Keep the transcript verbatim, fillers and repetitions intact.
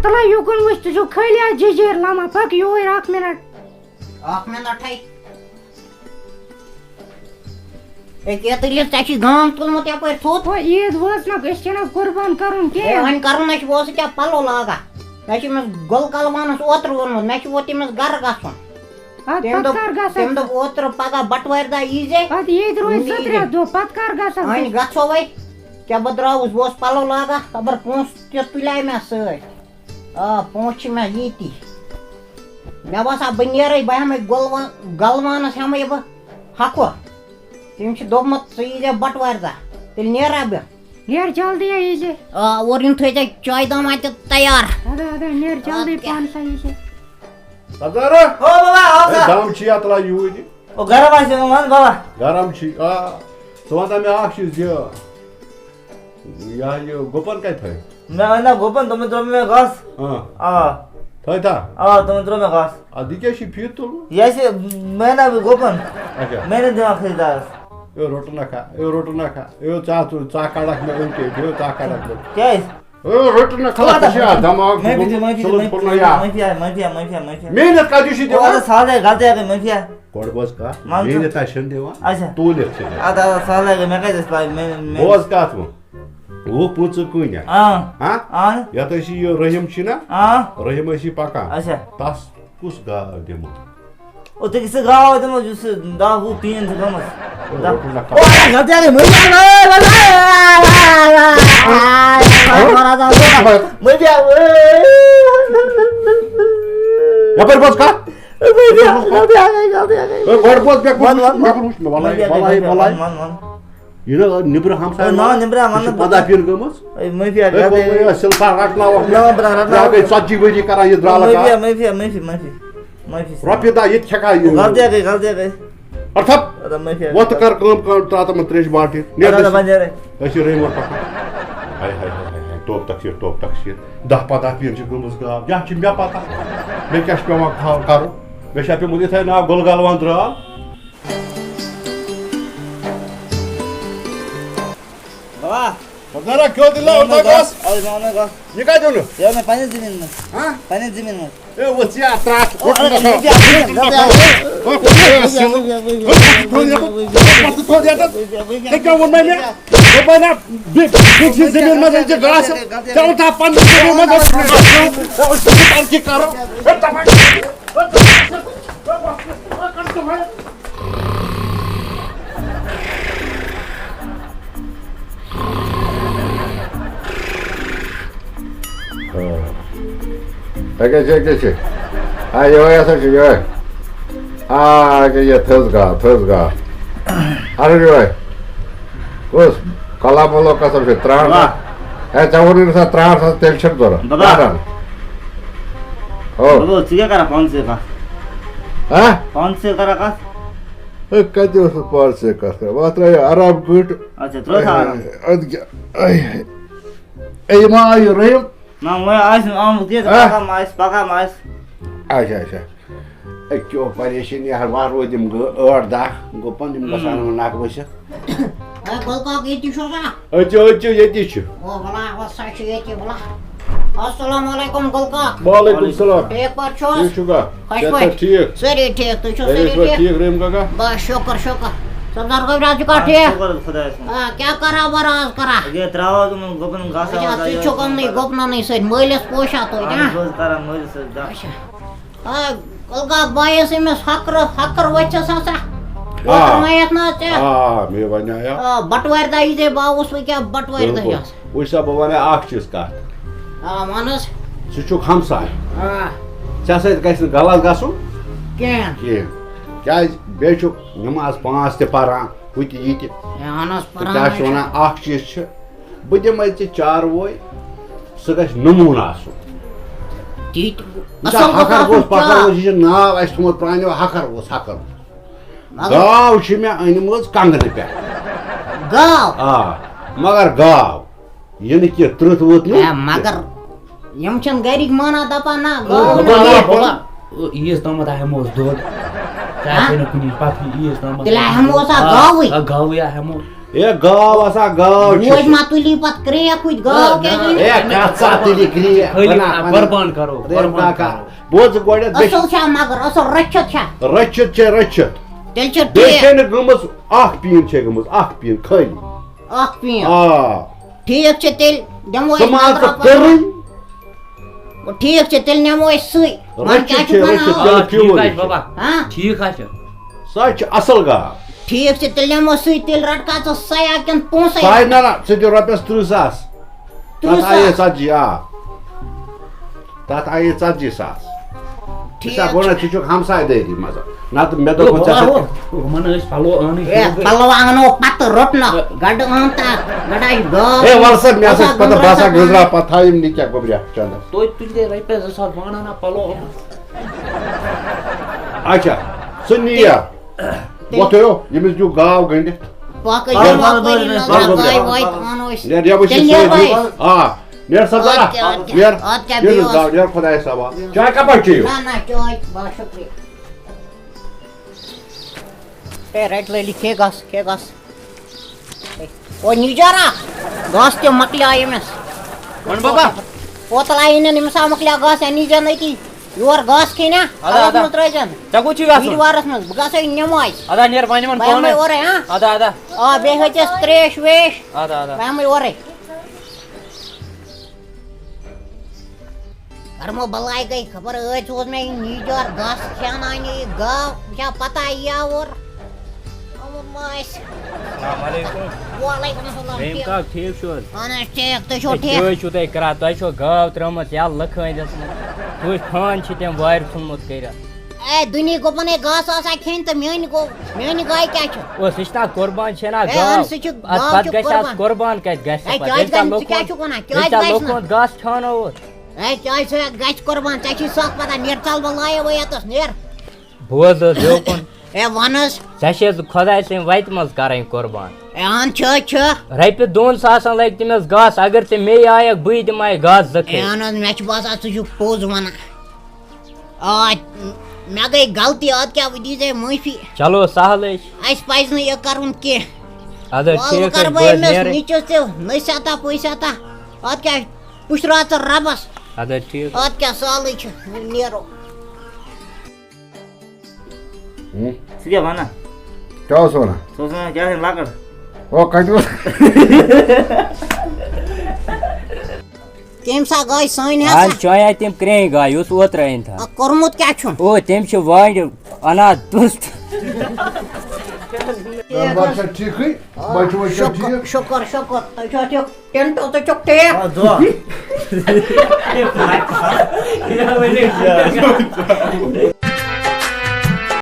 تَلہ یُکُن وٕچھ، ژٕ چھُکھ خٲلی اَتھ جِجیٖر لَمان۔ پَکھ یور اَکھ مِنَٹ۔ اَکھ مِنَٹَے۔ ہے، کیٛاہ دٔلیٖل؟ ژےٚ چھُے گام تُلمُت یَپٲرۍ تھوٚد؟ ہو، عیٖد وٲژ نہ، أسۍ چھِنہٕ قُربان کَرُن ہے، کینٛہہ۔ وۄنۍ کَرُن نہ چھُ، بہٕ اوسُس ژےٚ پَلو لاگان۔ مےٚ چھُ أمِس گُل کَلوانَس اوترٕ ووٚنمُت، مےٚ چھُ ووت تٔمِس گَرٕ گژھُن۔ اَدٕ تٔمۍ پَتہٕ دوٚپ، کَر گژھکھ؟ تٔمۍ دوٚپ، اوترٕ پَگاہ بَٹوارِ دۄہ ییٖزے۔ اَدٕ ییٚتہِ روزِ وۄنۍ زٕ ییٖزے۔ ترٛےٚ دۄہ، پَتہٕ کَر گژھکھ؟ وۄنۍ گژھو وۄنۍ۔ کیٛاہ بہٕ درٛاوُس، بہٕ اوسُس پَلو لاگان، خبر پونٛسہٕ تہِ تُلے مےٚ سۭتۍ۔ آ، پونٛسہٕ چھِ مےٚ ییٚتی۔ مےٚ باسان، بہٕ نیرَے، بہٕ ہٮ۪مَے گۄلوان-، گَلوانَس ہٮ۪مَے بہٕ ہَکھُر۔ تٔمۍ چھُ دوٚپمُت، "ژٕ ییٖزِ بَٹوارِ دۄہ، تیٚلہِ نیرا بہٕ۔" نیر جلدی ییٖزِ۔ آ، اورٕ یُن تھٲیزِ چایہِ دام اَتہِ تیار۔ اَدٕ، اَدٕ، نیر جلدی اَدٕ کیٛاہ؟ پانہٕ سا ییٖزِ۔ سردارا، ہو بابا، آو اے، سا۔ دَم چھِ یَتھ لَگہِ یوٗرۍ۔ او، گرم آسہِ یِوان، وَن بابا۔ گرم چھِ، آ۔ ژٕ وَن تہٕ مےٚ اَکھ چیٖز، یہِ، یہِ ہا یہِ گُپن کَتہِ تھٲے؟ مےٚ اَنہِ نا گُپن، تِمن ترٛوو مےٚ گاسہٕ۔ آ۔ آ۔ تھٲے تھا؟ آ، تِمن ترٛوو مےٚ گاسہٕ۔ اَدٕ یہِ کیٛاہ چھُے فیٖتہٕ تُلمُت؟ یہِ آسہِ مےٚ نا بیٚیہِ گُپن۔ اچھا۔ مےٚ نہٕ دِوان خریٖدارس۔ اے روٚٹہٕ نہ کھا، اے روٚٹہٕ نہ کھا، اے ژاہ ژٕ، ژاہ کَڑکھ مےٚ أمۍ کے، بیٚیہِ ژاہ کَڑکھ مےٚ۔ کیٛازِ؟ اے روٚٹہٕ نہ کھا، ژٕ چھُے اَتھ دٮ۪ماغ معٲفی، گوٚمُت، معٲفی، ژٕ لوٚگ معٲفی، پھُلنہٕ یَتھ۔ معٲفی، معٲفی، معٲفی۔ محنت کَتہِ چھُے او، دِوان؟ اَدٕ سہلٕے غلطی گٔے، معٲفی۔ گۄڈٕ بوز کَتھ، مان ژٕ۔ محنت آسہِ چھَنہٕ دِوان، اچھا۔ توٗلِتھ چھِ دِوان۔ اَدٕ، اَدٕ، سہلٕے گٔے، مےٚ کَتہِ ٲس پَے، مےٚ، مےٚ بوز کَتھ وۄنۍ۔ وُہ پٕنٛژٕہ کٕنۍ اَتھ۔ آ۔ ہاں؟ آ۔ یَتھ أسۍ یہِ رحیم چھِنہ؟ آ۔ رحیم ٲسی پَکان۔ اچھا۔ تَس کُس گاو دِمو؟ او، تُہۍ کِژھ گاو دِمو، یُس دَہ وُہ پیٖن چھِ گٔمٕژ؟ او، دَہ۔ رۄپیہِ لَکھ۔ او، غلطی گٔے، مٔنٛزۍ آو۔ مٔنٛزۍ آو۔ یَپٲرۍ بوز کَتھ۔ غلطی گٔے، غلطی گٔے۔ اے، گۄڈٕ بوز، مےٚ کوٚر وَن، وٕچھ، وَن، مےٚ کوٚر وٕچھ، مےٚ وَلَے، وَن، وَلَے، وَن، وَلَے۔ وَن، وَن۔ یہِ نہ نیٚبرٕ ہمساے او، نا، ما؟ نیٚبرٕ یہِ چھِ وَنہٕ پَنٛداہ پِن گٔمٕژ۔ اے، معٲفی اَتھ، یہِ غلطی گوٚو گٔے۔ یہِ سِلفا رَٹناوَکھ۔ نا، برا، رَٹناوَکھ۔ یہِ گٔے ژَتجی ؤری کران یہِ درٛالہٕ معٲفی، کار۔ معٲفی، معٲفی، معٲفی، معٲفی۔ رۄپیہِ دَہ ییٚتہِ کھٮ۪کھا یہِ۔ غلطی گٔے، غلطی گٔے۔ اَدٕ تھَپ۔ اَدٕ معٲفی۔ وۄتھ تہٕ کر کٲم، کٲم، ترٛاو تِمَن ترٛیشہِ بالٹیٖن۔ نیرٕ اَدٕ، اَدٕ، دٔستی۔ وۄنۍ نیرٕ۔ أسۍ چھِ رینٛگۍ وۄٹھ پَکان۔ ہاے، ہاے، ہاے، ہاے، ہاے، توب تقصیٖر، توب تقصیٖر۔ دَہ پَتاہ پِن چھِ گٔمٕژ غاب۔ یَتھ چھِ مےٚ پَتہ۔ مےٚ کیٛاہ چھُ پٮ۪وان کھا-، کَرُن؟ مےٚ چھا پیوٚمُت یِتھَے ناو گُل گَلوان درٛاو۔ بابا۔ بابا، کیوں دِلہ اے، ہوتا مےٚ گس؟ گس، اے، مےٚ اوٚن مےٚ گس۔ یہِ کَتہِ اوٚنُتھ؟ یہِ اوٚن مےٚ پننہِ زٔمیٖن منٛز۔ ہاں؟ پننہِ زٔمیٖن منٛز۔ اے، وٕچھ یہِ اَتھ ترٛٹھ۔ او، اے، مےٚ تہِ اَتھ زٔمیٖن منٛز۔ ژےٚ کیٛاہ ووٚن مےٚ مےٚ؟ دوٚپمَے نا، بے-، بیٚیہِ چھِ زٔمیٖن منٛز أنۍ زِ گاسہٕ۔ ژےٚ ووٚن تھا پننہِ زٔمیٖن منٛز أسۍ ترقی کَرو۔ اے، تَپٲرۍ۔ أکے چھِ، أکے چھِ۔ آ، یِہوٚے ہسا چھُ، یِہوٚے۔ آ، أکے یہِ تھٔز گاو، تھٔز گاو۔ اَہَن یِہوٚے۔ کُس؟ کۄلہٕ مۄلہٕ قسم چھِ، ترٛاٹھ۔ بابا۔ ہے، ژےٚ ووٚنُے نہٕ سا ترٛاٹھ، سا تیٚلہِ چھَنہٕ ضوٚرَتھ۔ بابا۔ ترٛاٹھ اَن۔ ہو۔ بابا، ژٕ کیٛاہ کران پانہٕ سۭتۍ کَتھ؟ ہہ؟ پانہٕ سۭتۍ کران کَتھ؟ ہے، کَتہِ اوسُس پانہٕ سۭتۍ کَتھ کران؟ وۄنۍ ترٛٲیِو عرب گٔٹ۔ اچھا، ترٛٲو سا عرب۔ اَدٕ کیٛاہ؟ اے، اے، یہِ ما آیہِ رٔیِم؟ نہ، وۄنۍ آسہِ نہٕ آمُت کینٛہہ، تہٕ ہہ؟ پَکان ما آسہِ، پَکان ما آسہِ۔ اچھا، اچھا۔ أکیو پریشٲنی ہر وار روٗدۍ یِم گٔ-، ٲٹھ دَہ گُپن، یِم گژھن ہُم۔ وۄنۍ نَکھ ؤسِتھ۔ اے، گُلہٕ کاک، ییٚتی چھُ سا؟ أژِو، أژِو، ییٚتی چھُ۔ او، وَلا، وَ سا چھُ ییٚتی، وَلا۔ السلام علیکم، گُلہٕ کاک۔ وعلیکم السلام۔ ٹھیٖک پٲٹھۍ چھُو؟ ٹھیٖک چھُکھا؟ خۄش صحت چھا پٲٹھۍ؟ ٹھیٖک؟ سٲری ٹھیٖک، تُہۍ چھِو سٲری سٲری چھِوا ٹھیٖک؟ ٹھیٖک، رحیم کاکا؟ بس، شُکر، شُکر۔ سردار گوبرا، ژٕ چھُکھا آ، ٹھیٖک؟ شُکر خۄدایَس کُن۔ آ، کیٛاہ کران وَران آز کران؟ یہِ ترٛاوان تِمَن گُپنَن گاسہٕ اچھا، واسہٕ، ژٕ یہِ چھُکھ یِمنٕے گُپنَنٕے سۭتۍ مٲلِس پوشان توتہِ، اَہَن ہا؟ حظ، بہٕ حظ کران مٲلِس سۭتۍ گاسہٕ۔ اچھا۔ آ، گُلہٕ کاک، بہٕ آیَس أمِس ہَکھرٕ، ہَکھٕر ؤژھِس ہسا۔ آ۔ اوترٕ وَنیَتھ نا ژےٚ؟ آ، مےٚ وَنیٛایا۔ آ، بَٹوارِ دۄہ یی زِ بہٕ آوُس وۄنۍ کیٛاہ بَٹوارِ دۄہ بِلکُل۔ یَس۔ وٕچھ سا، بہٕ وَنَے اَکھ چیٖز کَتھ۔ آ، وَن حظ۔ ژٕ چھُکھ ہمساے۔ آ۔ ژےٚ سۭتۍ گژھِ نہٕ غلط گژھُن۔ کِہیٖنۍ۔ کِہیٖنۍ۔ کیٛازِ؟ بیٚیہِ چھُ نٮ۪ماز پانٛژھ تہِ پَران، ہُہ تہِ یہِ تہِ۔ اہن حظ، تہٕ پَران کیٛاہ حظ چھِ چھُ۔ وَنان، اَکھ چیٖز چھِ، بہٕ دِمَے ژےٚ چاروٲے، سُہ گژھِ نموٗنہٕ آسُن۔ تی تہِ۔ وٕچھ سا، اَصٕل گوٚژھ ہَکھَر آسُن اوس، پَکھَر چار۔ اوس، یہِ چھُ ناو اَسہِ تھوٚمُت پرٛانیو ہَکھَر اوس، ہَکھَر اوس۔ مگر گاو چھِ مےٚ أنمٕژ کَنٛگنہٕ پٮ۪ٹھ۔ گاو؟ آ، مگر گاو۔ یہِ نہٕ کینٛہہ، ترٕٛتھ وٕتھ نہٕ۔ ہے، مگر یِم چھِنہٕ گَرِکۍ مانان، دَپان، نہ، گاو او، نہٕ بابا، کینٛہہ۔ بابا۔ او، عیٖذ تامَتھ ہٮ۪موس دۄد۔ ژےٚ ہہ؟ آسے نہٕ کُنہِ پَتہٕ عیٖذ تامَتھ۔ تیٚلہِ ہٮ۪موس آ، گاوٕے۔ آ، گاوٕے ہا ہٮ۪مو۔ ہے، گاو آسان، گاو چھِ بوج سُہ۔ ما تُلی پتہٕ کرٛیک ہُتہِ گاو کیٛازِ أنِو؟ ہے، کَتھ سا تُلہِ کرٛیک؟ خٲلی بَنا، بَنا۔ قۄربان کَرو، رے قۄربان کاکا، کَرو۔ بوز گۄڈٕ، مےٚ چھِ اَصٕل چھا مگر، اَصٕل رٔچھِتھ چھا؟ رٔچھِتھ چھے، رٔچھِتھ۔ تیٚلہِ چھُ بیٚیہِ ٹھیٖک۔ چھے نہٕ گٔمٕژ اَکھ پیٖن چھے گٔمٕژ، اَکھ پیٖن خٲلی۔ اَکھ پیٖن۔ آ۔ ٹھیٖک چھُ تیٚلہِ، دِمو أسۍ ژٕ مان نظرہ ژٕ پَتہٕ۔ کٔرٕنۍ۔ گوٚو ٹھیٖک چھُ، تیٚلہِ نِمو أسۍ سُے۔ وۄنۍ رٔچھِتھ کیٛاہ چھُ چھے، وَنان؟ رٔچھِتھ آ، چھے، ٹھیٖک پیوٚر حظ چھُ یہِ۔ بَبا۔ ہاں؟ ٹھیٖک حظ چھُ۔ سۄ چھِ اَصٕل گاو۔ ٹھیٖک چھُ، تیٚلہِ نِمو سُے، تیٚلہِ رَٹکھا ژٕ سۄے اَتھ کِنہٕ پونٛسَے؟ سۄے نہ، نہ، ژٕ دِ رۄپیَس تٕرٛہ ساس۔ تٕرٛہ تَتھ آیے ساس۔ ژَتجی، آ۔ تَتھ آیے ژَتجی ساس۔ ٹھیٖک ژٕ چھا چھُ۔ وَنان، ژٕ چھُکھ ہمسایہِ دٲری منٛز۔ نَتہٕ مےٚ دوٚپ، ژےٚ سۭتۍ ہُمَن ٲسۍ پَلو اَنٕنۍ، ہے، پَلو اَنو پَتہٕ روٚٹ نہ۔ گَنٛڈٕ اَن تہٕ گَنٛڈٕ آسہِ گاو۔ ہے، وَلہٕ سا، مےٚ ہسا چھِ پَتہٕ، بہٕ ہسا گُزرا پَتہٕ، تھاو یِم نِکہ گوٚبریا چَندَس۔ توتہِ تُلہِ رۄپیَس زٕ ساس، بہٕ اَنہٕ ہا پَلو۔ اچھا، ژٕ نِیا۔ وۄتھو، ییٚمِس دیُو گاو گٔنٛڈِتھ۔ پَکھ أسۍ آ، یِمو بَس، بَس، پٲرۍ بَس، نظر بَس، بَس۔ گاوِ واتہِ اَنو أسۍ۔ نیر، نیر، وٕچھ تیٚلہِ یہِ نیر سۭتۍ۔ بھاے۔ آ، نیر سا اَدٕ ذرا۔ کیٛاہ، اَدٕ کیٛاہ، نیر، اَدٕ کیٛاہ، نیر بیٚیہِ گاو، اوس۔ نیر خۄدایَس حوالہٕ۔ چاے کَپا چیٚیِو؟ نہ، نہ، چاے، بَس، شُکریہ۔ ہے، رَٹہِ لٲلی، کھے گاسہٕ، کھے گاسہٕ۔ ہے، او نِجارا، گاسہٕ تہِ مۄکلیو أمِس۔ وَن بابا۔ کوتل آیی نہٕ، أمِس آو مۄکلیو گاسہٕ، أمۍ نِجان أتی۔ یور گاسہٕ کھیٚنہِ، اَدا، اَلَس اَدا۔ منٛز ترٛٲوزٮ۪ن۔ ژےٚ کوٚت چھُے گژھُن؟ ویٖروارَس منٛز، بہٕ گژھٕ نٮ۪مازِ۔ اَدا، نیر، وۄنۍ یِمَن بہٕ یِمَے پانَے۔ اورَے، ہاں؟ اَدا، اَدا۔ آ، بیٚیہِ ہیٚژٮ۪س ترٛیش ویش۔ اَدا، اَدا۔ بہٕ یِمَے اورَے۔ گرمو بلاے گٔے، خبر ٲدۍ سوز مےٚ یہِ نیٖجار گاسہٕ کھیٛاناونہِ یہِ گاو، وٕچھا پتہ یی آوُر۔ آمُت ما آسہِ۔ السلام علیکم۔ وعلیکم السلام، رحیم ٹھیٖک۔ کاک، ٹھیٖک چھُو حظ؟ اہن حظ، ٹھیٖک، تُہۍ چھِو ہے، ٹھیٖک؟ کیٛاہ حظ چھُو تۄہہِ کران؟ تۄہہِ چھو گاو ترٲومٕژ یَلہٕ لٔکھٲنِس منٛز۔ تُہۍ فون چھِ تٔمۍ وارِ ژھُنمُت کٔرِتھ۔ اے، دُنہِکۍ گُپن ہے گاسہٕ آسان کھیٚنۍ تہٕ میٛانہِ گوٚو، میٛانہِ گایہِ کیٛاہ چھُ؟ او، سُہ چھُنہ قربان چھےٚ نہ اے، اہن، گاو۔ سُہ چھُ، اَتھ گاو پتہٕ چھُ گژھِ اَتھ قربان۔ قربان کَتہِ گژھِ اے، پتہٕ؟ کیٛازِ ییٚلہِ ژےٚ گژھِ نہٕ؟ ژٕ کیٛاہ لوٚکُن، چھُکھ وَنان؟ ییٚلہِ کیٛازِ ژےٚ گژھِ نہٕ؟ لوٚکُن گاسہٕ کھیٛانووُتھ۔ ہے، کیٛازِ سُہ گژھِ قربان؟ ژےٚ چھُے سَکھ پَتہ، نیر ژَل بہٕ لایو وۄنۍ یَتَس، نیر۔ بوز حظ یوکُن۔ ہے، وَن حظ۔ ژےٚ چھے خۄداے سٕنٛدِ وَتہِ منٛز کَرٕنۍ قربان۔ ہے، اَہَن چھِ، چھِ۔ رۄپیہِ دۄن ساسَن لَگہِ تٔمِس گاسہٕ، اگر ژےٚ مے آیَکھ، بٕے دِمہٕ ہاے گاسہٕ زٕ ہے، کھٔلۍ۔ اَہَن حظ، مےٚ چھِ باسان ژٕ چھُکھ پوٚز وَنان۔ آ، مےٚ گٔے غلطی، اَدٕ کیٛاہ، وۄنۍ دیٖزِ مےٚ معٲفی۔ چلو، سہلٕے چھِ۔ اَسہِ پَزِ نہٕ یہِ کَرُن کینٛہہ۔ اَدٕ حظ، وَلہٕ، ٹھیٖک وۄنۍ کَرٕ حظ، بہٕ بہٕ حظ أمِس نیرٕ۔ نیٚچوِس تہِ نصیحتہ پُصیحتہ۔ اَدٕ کیٛاہ، پُشراو ژٕ رۄبَس۔ اَدٕ حظ، ٹھیٖک۔ اَدٕ کیٛاہ، سہلٕے چھُ، وۄنۍ نیرو۔ ہُم؟ ژٕ کیٛاہ وَنان؟ کیٛاہ اوس وَنان؟ ژٕ اوس وَنان، کیٛاہ چھِ لۄکٕٹ؟ او، کَتہِ اوس؟ تٔمۍ سا گاے سٲنۍ ہسا۔ آز چٲنۍ آیہِ تٔمۍ کرٛینٛہہ گاے، یہِ اوس اوترٕ أنۍ تھا۔ آ، کوٚرمُت کیٛاہ چھُن؟ او، تٔمۍ چھِ وانٛڈِ اَنان دُست۔ کاربار چھا ٹھیٖکٕے؟ بَچہٕ وَچہٕ چھا شُکُر، ٹھیٖک؟ شُکُر، شُکُر۔ تُہۍ چھِوا ٹھیٖک؟ ٹِنٹو، تُہۍ چھُکھ ٹھیٖک؟ آ، دُعا۔